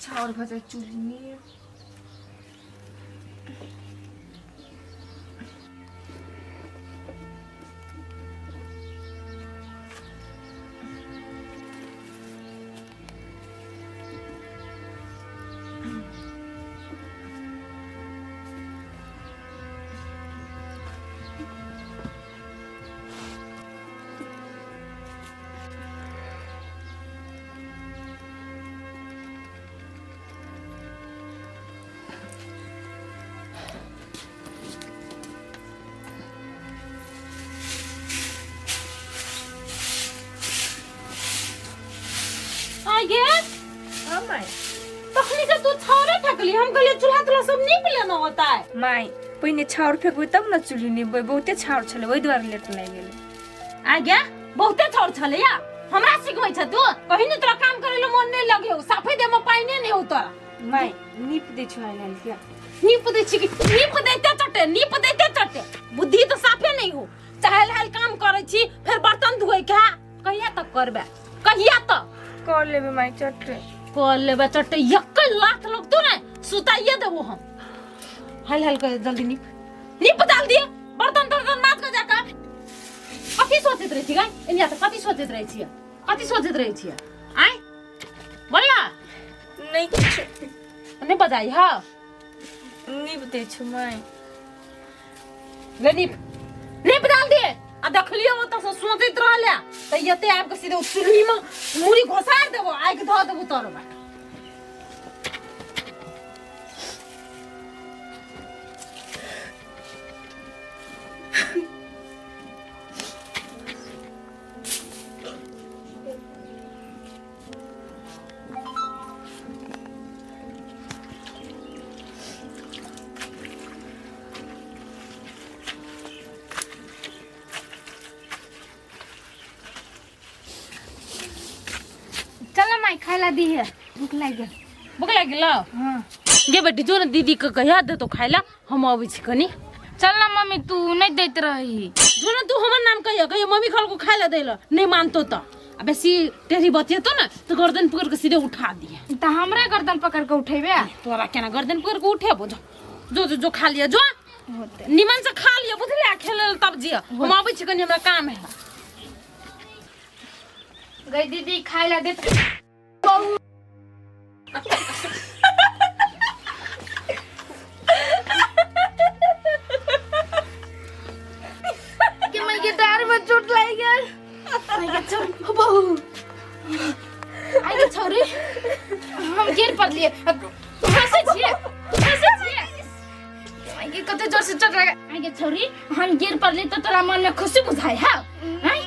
छाउर भऽ जाइ चूल्हीमे। आगे। हाँ माय। तखनी से तू छावरे फेकली, हम कहलिए चूल्हा तुल्हा सब नीप लेना होता है। माय, पहिने छाउर फेकबै तब ने चूल्ही निपबै। बहुते छाउर छलै, ओहि दुआरे लेट लागि गेलै। आगे, बहुते छाउर छलै या हमरा सिखबै छ तू? कहीं ने तोरा काम करे ले मन नहीं लगे हो, साफे दे में पाइने नहीं हो तोरा। माय, नीप दै छौ आइ लाल के। नीप दै छी कि नीप दैते चटे, नीप दैते चटे। बुद्धि तो साफे नहीं हो। चाहे हाल काम करै छी, फिर बर्तन धोए के कहिया तक करबे, कहिया तक कर लेबै माय चटे? कर लेबे चटे। एक लाख लोग तू ने सुताइए देबो हम। हल हल कर, जल्दी नीप नीप डाल दिए, बर्तन तर्तन माज के जाकर। कथी सोचैत रहै छी गाय एनिया तऽ? कथी सोचैत रहै छियै? कथी सोचैत रहै छियै? आँय, बोल ना। नहि किछु। नहि बजाई हा। नीप दै छौ माय। ले, नीप नीप डाल दिए। आ देखलियो ओतऽ से सोचैत रहले तऽ एते आबि कऽ सीधे चूल्हीमे मूड़ी घोसारि देबो, आगि धऽ देबो तोर बाट। चल ना माई, खाय ला दी है, भूख लाग गेल। भूख लागि गेलौ? हाँ। गे बेटी, जो ने दीदी के कहिया देतो खाय ला, हम अबै छी कनी। चल ना मम्मी, तू नहीं दैत रही। जो ने तू, हमर नाम कहिया, कहिया मम्मी खल को खाय ला दैला। नहीं मानतो त आ बेसी टेढ़ी बतियेतो ने तो गर्दन पकड़ के सीधे उठा दिए। तो हमरे गर्दन पकड़ के उठेबे? तोरा केना गर्दन पकड़ के उठेबो? जो जो जो, जो खा लिया, जो। होते। निमन से खा लिया, बुझलिया? खेले ला तब जिया। हम अबै छी कनी, हमरा काम है। गई दीदी, खाय ला देत? के मैं के दार में चोट लाग गेल। मैं के चोट बहु आई के छोरी, हम गिर पड़लिए। हंसै छियै, हंसै छियै? आई के कते जोर से चोट लगा। आई के छोरी, हम गिर पड़ली तो तोरा मन में खुशी बुझाई है? हैं?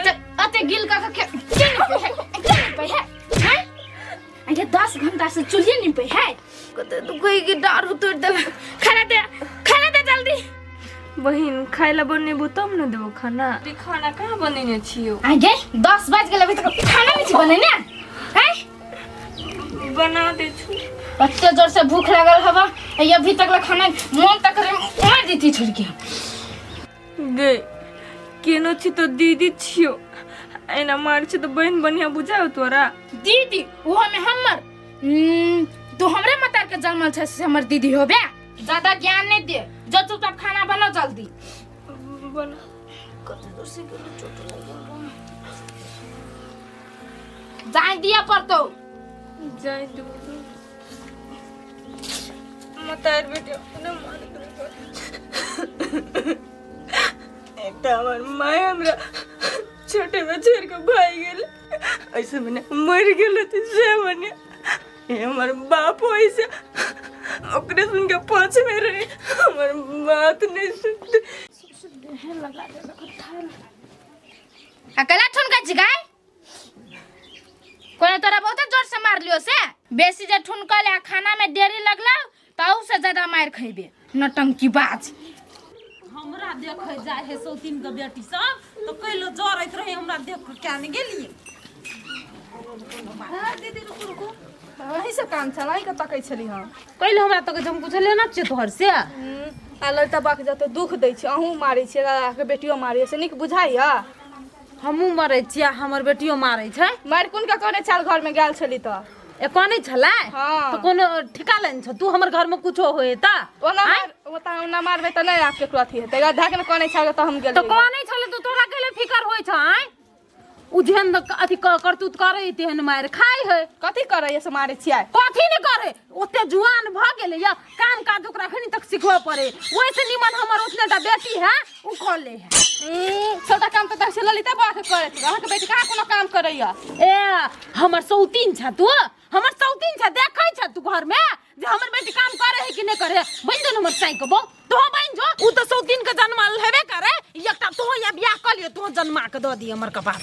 त अते गिल का के के नहीं पे है, के नहीं पे है? हैं? आई के 10 घंटा से चूल्हे नहीं पे है। कते दुखै के डार उतर देला। खाना दे, खाना दे जल्दी। बहिन, खाय ला बनेबो तब ने देबो खाना। अभी खाना कहाँ बनेने छियौ? आई गे, 10 बज गेल, अभी तक खाना नहीं छी बनेने हैं? बना दे छु। कते जोर से भूख लागल हवा, ये अभी तक ला खाना। मन तक करे मार देती छोड़ के। गे, केनो छी तो दीदी छियौ, एना मार छी तो बहिन बढ़िया बुझाओ तोरा? दीदी वो हमें हमर तू हमरे मतार के जन्मल छै से हमर दीदी होबे? ज्यादा ज्ञान नहीं दे, जो चुपचाप खाना बनाओ जल्दी। बना। कते जोर से गेलो, चोट लागि गेल। जाय दिया पड़तो। जाय दू मतार बेटी अपने मार। एकटा हमर माय हमरा छोटे में छोड़ के भाग गेल, ऐसे मने मर गेल तो से मने ये हमर बाप ऐसे ओकरे सुन के पाँच में रहे, हमर बात नहीं सुनते। अकेला ठुनका छी गाय? कोने तोरा बहुत जोर से मार लियो से बेसी जे ठुनकल आ खाना में देरी लगलो ताऊ से ज्यादा मार खइबे, नौटंकी बाज। हमरा देखे जाय है सौतीन के बेटी सब तो कैलो जरैत रहे, हमरा देख के क्या ने गेलिए। दीदी, रुकू रुकू, अहीं से काम छल, अहीं के तकै छली हम। कैलो हमरा तक हम कुछ लेना छियै तोहर से? आ ललिता बाके जते दुख दै छै, अहूँ मारै छियै, दादाके बेटियो मारै से नीक बुझाइया? हमहूँ मरै छियै, हमर बेटियो मारै छै। मारि कोन के कहने छल घरमे गेल छली तऽ? ए कनै छलै हाँ। तो कोनो ठिका लेने छ तू हमर घर में कुछो होए त ओना ओ त ओना मारबै त नहि आब केकरो अथी हेतै गधा के ने कनै छै त हम गेलियै तो कनै छलै तो तोरा केले फिकर होय छ आय उ जेहन अथी करतूत करे तेहन मारि खाइ है कथी करैया से मारै छियै कथी नहि करे ओते जुआन भऽ गेलै या काम काज ओकरा एखनी तक सिखबऽ पड़े ओहिसँ निमन हमर ओतने टा बेटी है उ कऽ ले है सबटा काम तऽ से ललिता बौआ के करैत अहाँके बेटी कहाँ कोनो काम करैया ए हमर सौतीन छ तू हमर सौतीन छ देखै छ तू घर में जे हमर बेटी काम करे है कि नहीं करे है बन जो हमर साई के बो तो बन जो उ तो सौतीन के जन्मल हेबे करे एकटा तो या बियाह कर लियो तो जन्मा के दऽ दी हमर कपार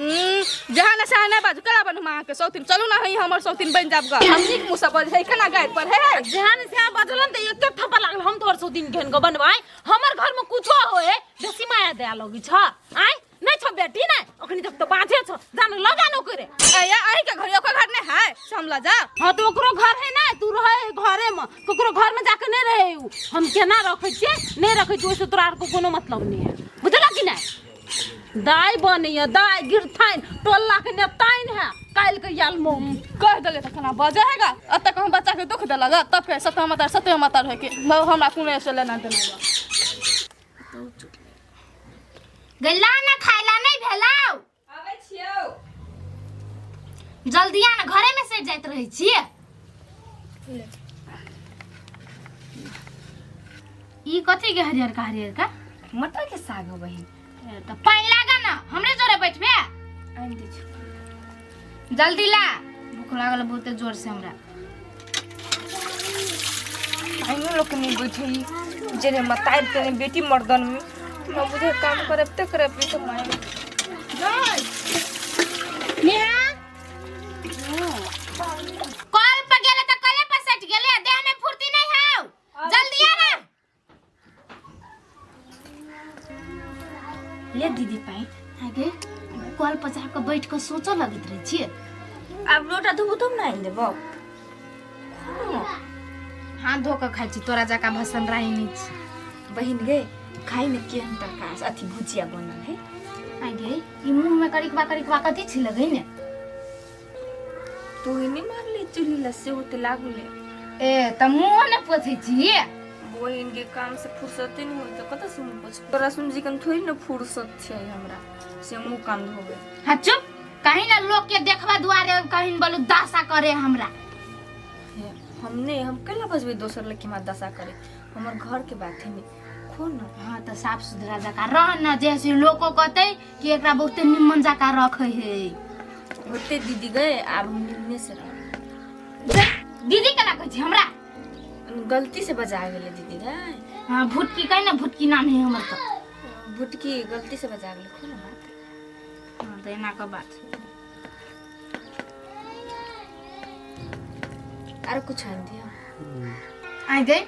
जहाँ ना सहाँ नहीं बाजू केना बनू अहाँके सौतीन चलू ना हई हमर सौतीन बनि जाब ग हम नीक मुँह से बजै केना गारि पर हे जेहन से बजलन त एक थप्पा लागल हम तोहर सौतीन केहन के बनवाई हमर घर में कुछो होए बेसी माया दया लगी छ आय नहीं छ बेटी नहीं अखनी तक तो बाझे छ जान लगा नो करे आया अहीं के घर ओकर घर नहीं है से हम लजा हाँ तो ओकरो घर है ना तू रहे घरे में ककरो घर में जाके नहीं रहे उ हम केना रखे छियै नहीं रखे छियै ओहिसे तोरा आरके कोनो मतलब नहीं है बुझल कि नहीं दाई बनैया दाई गिरथाइन टोला के नेताइन है काल्हि के याल मौगी कह देले तऽ खाना बजे हैगा एतऽ हम बच्चा के दुख देलक तब फेर सतह मतार सतह मतार होय के हमरा कोनो से लेना देना बा। गैला ना खाइला नहीं भेलाउ आबै छियौ जल्दी आ ना घरे में सड़ जाइत रहै छियै ई कथी के हरियर का हरियर का मटर के साग हो बहिन ए, तऽ पानि लागा ना हमरे जोरे बैठबे आनि दै छी जल्दी ला भूख लागल बहुते जोर से हमरा पाइनो लोग नहीं बैठे जेने मतार तेने बेटी मर्दन में न बुझे काम करब ते करब तो माय नेहा कल पर गेले त कले पर सट गेले देह में फुर्ती नहीं हौ जल्दी आ ना ले दीदी पाई आगे कल पर जाके बैठ के सोचऽ लगैत रहै छियै आब लोटा धोबू तब ने आनि देबौ हाथ धो के खाइ छी तोरा जकाँ भसन राही नहि छी बहिन गे खाइ ने केहन तरकारी अथी भुजिया बनल है आगे ई मुँह में करिकबा करिकबा कथी छी लगै ने तू ही नहीं मारले चूल्ही ला से होते लागू ले ए त मुँह ने पोछै छी बहिन के काम से फुर्सते नहीं होई तो कतऽ से मुँह पोछ तोरा सुन जी कन थोड़ी न फुर्सत छै हमरा से मुँह कान धोबे हाँ चुप कहीं ना लोग के देखबा दुआरे कहीं बोलू दासा करे हमरा हे, हम नहीं हम केला बजबै दोसर लड़की हमरा दशा करे हमर घर के बात है नहीं खो न हाँ तो साफ सुथरा जका रह न जैसे लोको कहते कि एकरा बहुते निमन जका रखे है होते दीदी गए आब हम निमने से रह दीदी केना कहै छी हमरा गलती से बजा गेलै दीदी गए हाँ भुटकी कही ना भुटकी नाम है हमर तो भुटकी गलती से बजा गेलै खो न बात हाँ तो एना के बात आर कुछ आनि दिअ आइ गई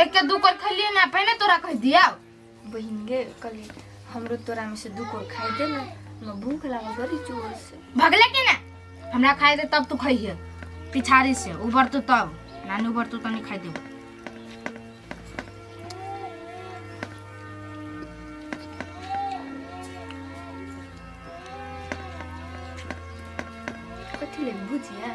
एक के दू कर खैलिए ना पहले तोरा कह दिया बहिन गे कहली हमरो तोरा में से दू कोर खाइ दे ना हमरा भूख लागल बड़ी जोर से भगले के ना हमरा खाए दे तब तू खइहे पिछाड़ी से उबर तू तब नानी उबर तू तनी खाइ दे कथी ले भुजिया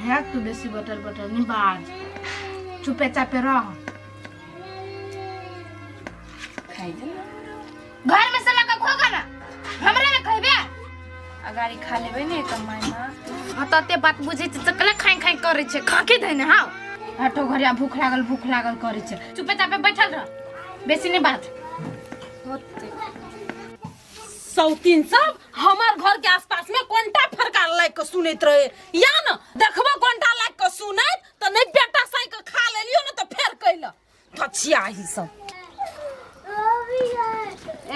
है तू बेसी बटर बटर नहीं बाज चुपे चापे रह खाइ दे ना घर में से लगा खोगा ना हमरा में कहबे अगाड़ी खा लेबै ने तऽ माय माँ हाँ तते बात बुझै छै तऽ कला खाइ खाइ करै छै खाके धैने हाउ हटो घरिया भूख लागल करै छै चुपे चापे बैठल रह बेसी नहीं बात होतै सौतीन सब हमर घर के आसपास में कोनटा फरका लाग के सुनैत रहे या न देखबो कोनटा लाग के सुनैत त नहीं बेटा साई के खा लेलियो न त फेर कैल धछिया ही सब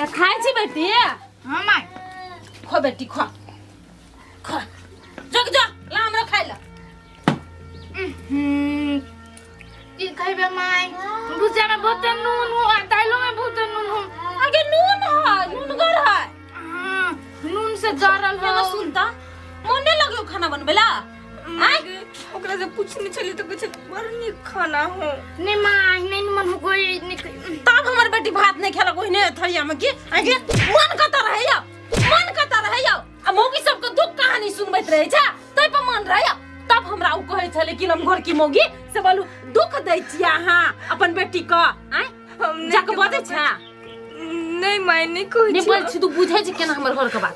ए खाइ छी बेटी हाँ माय खो बेटी खो खो जग जा ला हमरा खाइ ला की कहबे माय भुजिया में बहुते नून हो आ दाइलो में बहुते नून हो आगे नून है नूनगर है हाँ, नून से जरल केना हो सुनता मन नहीं लगलो खाना बनबेला माय गे ओकरा से पूछने छली तऽ कहै छै बड़ नीक खाना हो नहीं माय नहीं मन हो कोई नहीं तब हमर बेटी भात नहीं खेलक ओहिने थरिया में की आगे मन कतऽ रहैया मन कतऽ रहैया आ देखैत रहै छै तै पर मन रहैया तब हमरा ओ कहै छलै कि हम घर की मौगी से बोलू दुख दै छियै अहाँ अपन बेटी के आँय हम नहि जाके बजै छै नहीं माय नहीं कहै नहि छियौ। बोल छी तू बुझै छै केना हमर घर के बात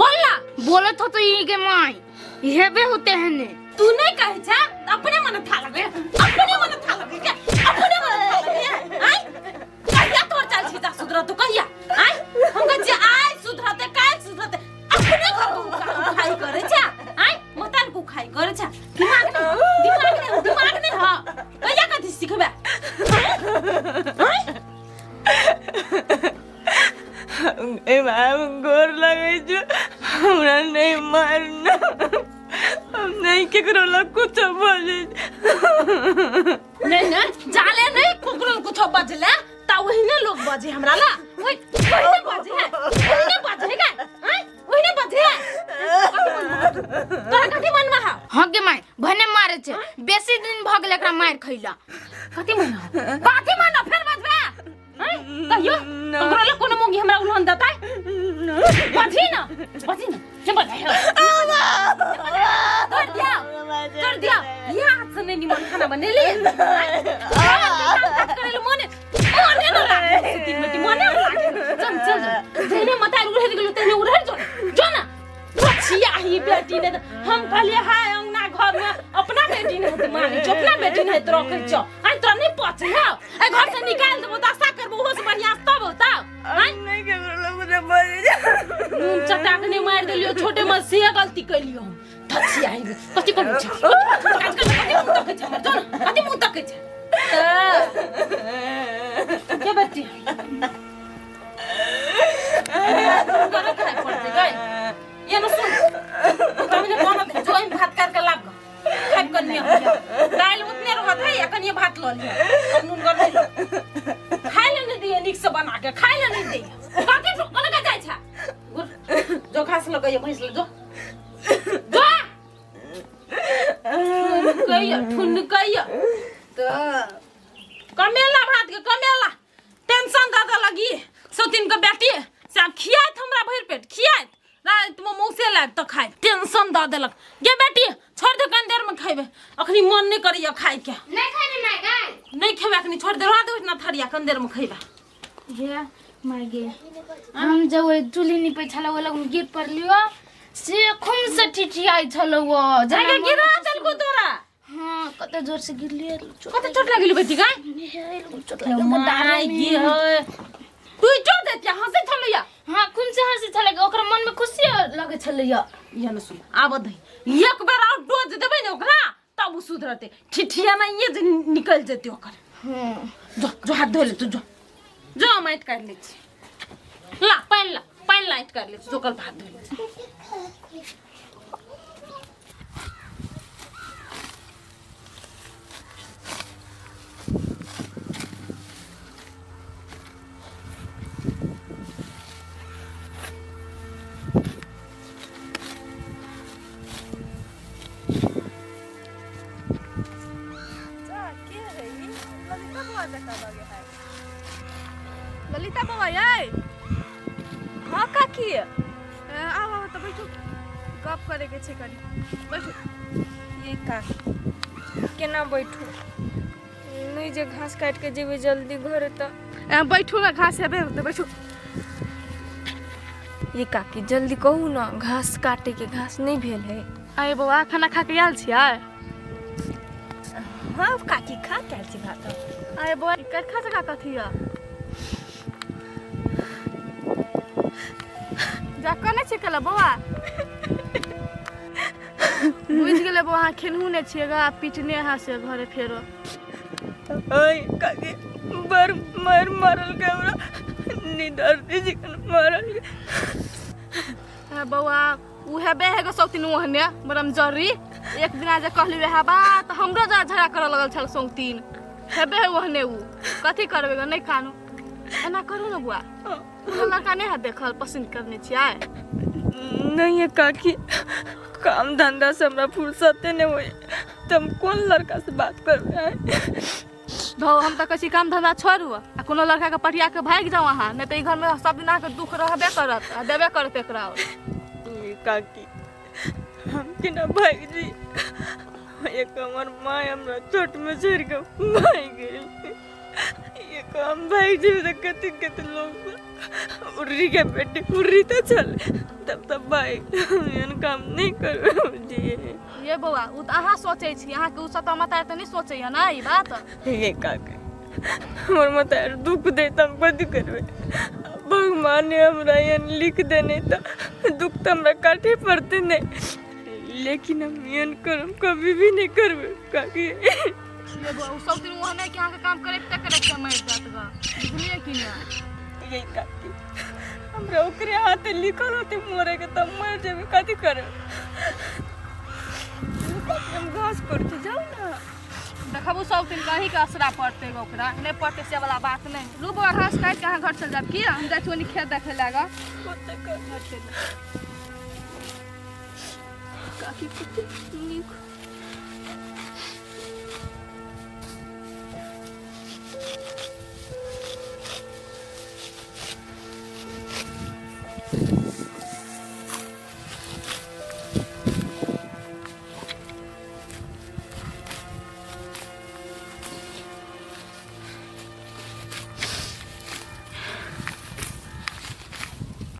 बोल ना बोलत हो तो ई के माई हेबे होते हैं ने तू नहीं कहै छै त अपने मन था लगे अपने मन था लगे के अपने मन था लगे आय कहिया तोर चाल छी जा सुधरत तू कहिया आय हम कहै छी आय सुधरते काल सुधरते अपने घर को उखाई करे छै आय मतान को उखाई करे छै दिमाग नहीं दिमाग नहीं दिमाग नहीं हां कहिया कथी सिखबे आय ए माय हम गोर लगै छौ हमरा नहीं मारना हम नहीं केकरो लग कुछो बोलै नहीं नहीं जाले नहीं कुकरो कुछो बजले ता वही ने लोग बजे हमरा ला वही वही ने बजे है वही ने बजे है का हैं वही ने बजे है तोरा कथी मन में है हाँ गे माई भने मारे छे बेसी दिन भ गेल एकरा मार खैला कथी मन है कथी मन है फिर बजबे हैं कहियो ककरो ला कोनो मोगी हमरा उलहन देतै बजी ना बजी ना ने बजाय कर दिया कर दिया ये हाथ से नहीं निमन खाना बनेली करेले मने मने न लागे तीन बेटी मने न लागे चल चल चल जेने मताल उड़े गेलो तेने उड़े जो जो ना बचिया ही बेटी ने हम कहलिए हाय अंगना घर में अपना बेटी ने तो माने छो अपना बेटी ने तो रखे छो आ तोरा नहीं पचे है ए घर से निकाल देबो त आशा करबो ओहो से बढ़िया तब होता हम नहीं केकरो लग कुछो बोलै नून चटा के नहीं मार देलियो छोटे में से गलती कैलियो हम धचिया ही कथि करू छै आजकल कथि मुंह तकै छै हमर जो ने कथि मुंह तकै छै तऽ के बेटी गलत खाइ पड़तै गै ये न सुन ओकरा में जे बनत है जो एहिमे भात काटि के लाब गऽ खाइब कनिए होइए दालि उतने रहत है या कनिए भात लऽ लिअ अब नून गर नहीं खाइ लए नहि दिए नीक से बना के खाइ लए नहि दिए कथी कोना के जाइ छै गुर जो घास लऽ के भैंस लऽ जो जो ठुनकैया ठुनकैया तऽ कमेला भात के कमेला टेंशन दऽ देलक ई सौतीन के बेटी से आब खियात हमरा भरि पेट खियात रातिमे मौसे लायब तऽ खायब टेंशन दऽ देलक गे बेटी छोड़ दे कनि देरमे खैबै अखनी मन नहि करैया खायके नहीं खाबे माय गाय नहि खेबै अखनी छोड़ दे रह दे ना थरिया कनि देरमे खैबै हे माय गे हम जब ओहि चूल्ही निपै छलहुँ ओहि लग गिर पड़लियो से खून से ठिठियाइ छलहुँ ओ जेना गे गिरा देलको तोरा हाँ कते जोर से गिरलियै चोट कते चोट लागल बेटी गाय हे, चोट लागि गेल माय गे हे तू चोट देतिया हंसै छलैया हाँ खून से हंसै छलै ओकरा मन में खुशी लगै छलैया इहे ने सुन आब दही एक बेर और डोज देबै ने ओकरा तब उ सुधरतै ठिठिया ना ये जे निकल जेतै ओकर हाँ जो जो हाथ धो ले तू जो जो हम माटि काटि लै छी ला पानि ला पानि लाइट काटि लै छी जो कल हाथ धो लै छी ललिता बौआ यै हाँ काकी आउ आउ तऽ बैठू गप करैके छै कनि बैठू ये काकी केना बैठू नहि जे घास काटि के जेबै जल्दी घरे तऽ बैठू ने घास हेबे तऽ बैठू ये काकी जल्दी कहू ने घास काटैके घास नहि भेल है अरे बौआ खाना खा के आयल छियै हाँ काकी खा के आयल छी भात अरे बौआ कखा जगह कथी यऽ जा कने छै कला बौआ बुझि गेलै बौआ अहाँ खेनहु नहि छियै गा पीटने अहाँ से घरे फेरो ओय काकी बड़ मार मारल के हमरा निदर्दी चिकन मारल के बौआ उ हेबे हे गो सौतीन ओहने बरमजरी एक दिना जे कहली वएह बात हमरो जरा झगड़ा करऽ लगल छल सौतीन हेबे है ओहने उ कथी करबै ग नहि कानू एना करू ने बौआ कोनो लड़का नहि है देखल पसन्द करने छियै नहीं है काकी काम धंधा से हमरा फुर्सते नहीं होई तो हम कौन लड़का से बात करबै आँय? धौ हम तऽ कहै छी काम धंधा छोड़ू आ कोनो लड़काके पटिया के भागि जाउ अहाँ नहि तऽ ई घरमे सब दिन अहाँके दुःख रहबे करत आ देबे करत एकरा ये काकी हम केना भागि जी। एक हमर माय हमरा चोट में छोड़ि कऽ भागि गेल। एक हम भागि जेबै तऽ कते कते लोग उर्री के बेटी उर्री तऽ चल तब तब भागि, हम एहन काम नहि करबै जी। ये बौआ, ओ तऽ अहाँ सोचै छी, अहाँके ओ सता मतार तऽ नहि सोचैया ने ई बात? हे काका, हमर मतार दुख दे तऽ हम कथी करबै? भगवान ने हमरा एहन लिख देने तऽ दुख तऽ हमरा काटे पड़तै नहि, लेकिन हम एहन करम कभी भी नहि करबै काकी। ये बौआ, ओ सब दिन ओहने कि अहाँके काम करैते करैते मरि जायत ग, बुझलियै कि नहि? ये काकी, हमरा ओकरे हाथे लिखल होते मरे के तब मर जेबै, कथी करब? काकी, हम घास करते जाउ ना। देखबू सब दिन कहीं के असरा पड़तै ग, ओकरा नहि पड़तै से वाला बात नहि। लू बौआ, घास काटि के अहाँ घर चलि जायब की? हम जाइ छी ओनी खेत देखै लए ग। काकी कते नीक।